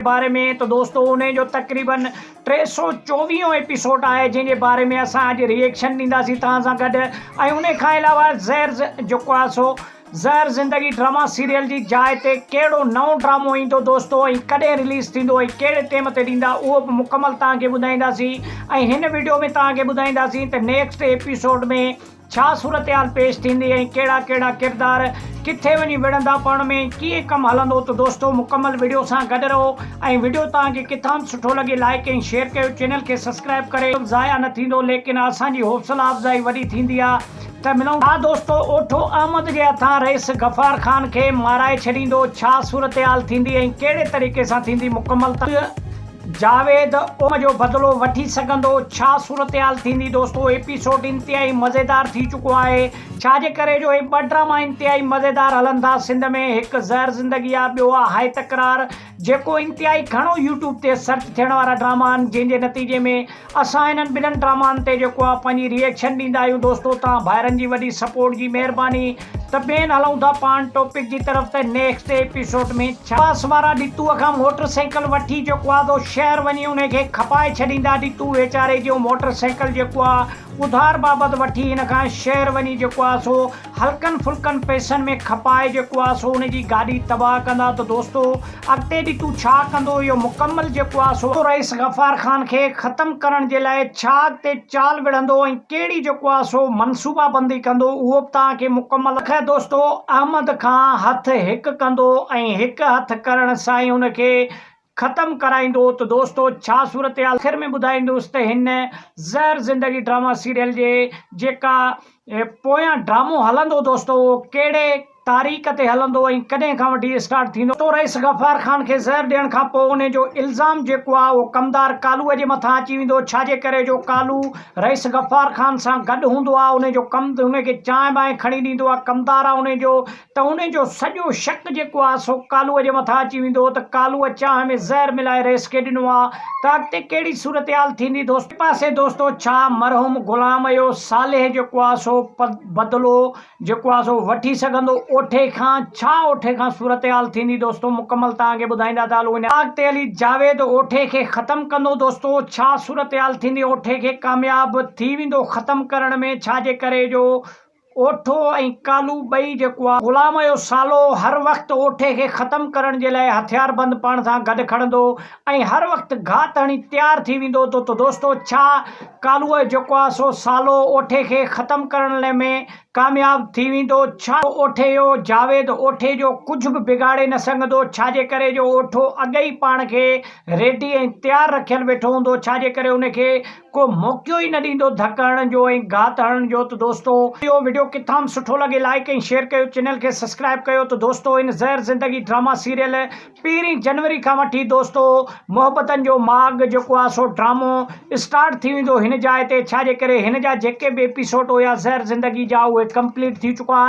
باري ۾ ته دوستو انهي جو تقريبن 324 ايپيسوڊ آهي جنهن جي باري ۾ اسان اڄ ريئيڪشن ڏينداسين توهان سان گڏ ۽ انهي کان علاوه زهر جيڪو آهي سو زهر زندگي ڊراما سيريل جي جاء تي ڪهڙو نئون ڊرامو ايندو دوستو ۽ ڪڏهن رليز ٿيندو ۽ ڪهڙي ٽيم تي ڏيندا اهو به مڪمل توهان کي ٻڌائينداسين ۽ هن وڊيو ۾ توهان کي ٻڌائينداسين ته نيڪسٽ ايپيسوڊ ۾ ڇا صورتحال پيش ٿيندي ۽ ڪهڙا ڪهڙا ڪردار ڪٿي وڃي وڙهندا پاڻ ۾ ڪيئن ڪم هلندو ته دوستو مڪمل وڊيو سان گڏ رهو ۽ وڊيو توهان کي ڪٿان به سٺو لڳي لائيڪ ۽ شيئر ڪيو چينل کي سسڪرائب ڪري ضايع نه ٿيندو ليڪن اسان جي حوصلا افزائي وڏي ٿيندي آ ته ملون ٿا دوستو اوٺو احمد جي هٿان رئيس غفار خان کي مارائي ڇڏيندو ڇا صورتحال ٿيندي ۽ ڪهڙي طريقي سان ٿيندي مڪمل جاويد ان جو بدلو وٺي سگهندو؟ ڇا صورتحال ٿيندي دوستو ايپيسوڊ انتهائي مزيدار ٿي چڪو آهي ڇا جي ڪري جو هي ٻه ڊراما انتهائي مزيدار هلن ٿا سنڌ ۾ هڪ زهر زندگي آ ٻيو آ هاء تڪرار جيڪو انتهائي گهڻو يوٽيوب تي سرچ ٿيڻ وارا ڊراما آهن جنهن جي نتيجي ۾ اسان انهن ٻنهن ڊرامائن تي جيڪو آ پنهنجي ري ايڪشن ڏيندا آهيون دوستو توهان ڀائرن جي وڏي سپورٽ جي مهرباني ته ٻين هلون ٿا پاڻ ٽاپڪ جي طرف ته نيڪسٽ ايپيسوڊ ۾ ڇا باس وارا ڏتوء کان موٽر سائيڪل وٺي جيڪو آ سو شهر وڃي انهي کي کپائي ڇڏيندا ڏتو ويچاري جو موٽر سائيڪل جيڪو آ اڌار بابت وٺي هن کان شهر وڃي جيڪو آ سو هلڪن ڦلڪن پئسن ۾ کپائي جيڪو آ سو ان جي گاڏي تباهه ڪندا ته دوستو اڳتي ڏي تون ڇا ڪندو اهو مڪمل جيڪو آ سو رئيس غفار خان کي ختم ڪرڻ جي لاء ڇا اڳتي چال وڙهندو ۽ ڪهڙي جيڪو آ سو منصوبا بندي ڪندو اهو به توهان کي مڪمل خير دوستو احمد کان هٿ هڪ ڪندو ۽ هڪ هٿ ڪرڻ سان ئي ان کي ختم ڪرائيندو ته دوستو ڇا صورتحال آخر ۾ ٻڌائيندس ته هن زهر زندگي ڊراما سيريل جي جيڪا پويان ڊرامو هلندو دوستو اهو ڪهڙي تاريخ تي هلندو ۽ ڪڏهن کان وٺي اسٽارٽ ٿيندو. دوستو رئيس غفار خان کي زهر ڏيڻ کان پوء انهي جو الزام جيڪو آهي اهو ڪمدار ڪالوء جي مٿان اچي ويندو ڇا جي ڪري جو ڪالو رئيس غفار خان سان گڏ هوندو آهي انهي جو ڪم انهي کي چانهه بانهه کڻي ڏيندو آهي ڪمدار آهي انهي جو ته انهي جو سڄو شڪ جيڪو آ سو ڪالوء جي مٿان اچي ويندو ته ڪالوء چانهه ۾ زهر ملائي رئيس کي ڏنو آ ته اڳتي ڪهڙي صورتحال ٿيندي دوستو. ٻئي پاسي دوستو ڇا مرحوم غلام اهو صالح جيڪو آ سو بدلو جيڪو آ سو وٺي سگهندو اوٺي کان ڇا اوٺي کان صورتحال ٿيندي دوستو مڪمل توهان کي ٻڌائيندا ٿا هلون اڳتي هلي جاويد اوٺي کي ختم ڪندو دوستو ڇا صورتحال ٿيندي اوٺي کي ڪامياب ٿي ويندو ختم ڪرڻ ۾ ڇا جي ڪري جو اوٺو ۽ ڪالو ٻئي جيڪو آ. غلام جو سالو هر وقت اوٺي کي ختم ڪرڻ جي لاء هٿياربند پاڻ سان گڏ کڻندو ۽ هر وقت گهات هڻي تيار ٿي ويندو ته ته دوستو ڇا ڪالوء جيڪو آ سو سالو اوٺي کي ختم ڪرڻ لاء ۾ ڪامياب ٿي ويندو ڇا اوٺي جو جاويد اوٺي جو ڪجهه به بگاڙي نه سگهندو ڇا جي ڪري جو اوٺو اڳ ئي پاڻ کي ريڊي ۽ تيار رکيل ويٺو هوندو ڇا جي ڪري ان کي ڪو موقعو ئي نه ڏيندو ڌڪ هڻڻ جو ۽ گهات هڻڻ جو ته دوستو اهو وڊيو ڪٿان به سٺو لڳي لائيڪ ۽ شيئر ڪيو چينل کي سسڪرائب ڪيو ته دوستو هن زهر زندگي ڊراما سيريل پهرين جنوري کان وٺي دوستو محبتن جو ماڳ جيڪو آهي سو ڊرامو اسٽارٽ ٿي ويندو هن جاء تي ڇا جي ڪري هن جا جيڪي به ايپيسوڊ هيا زهر زندگي جا اهي ڪمپليٽ ٿي چڪا آهن.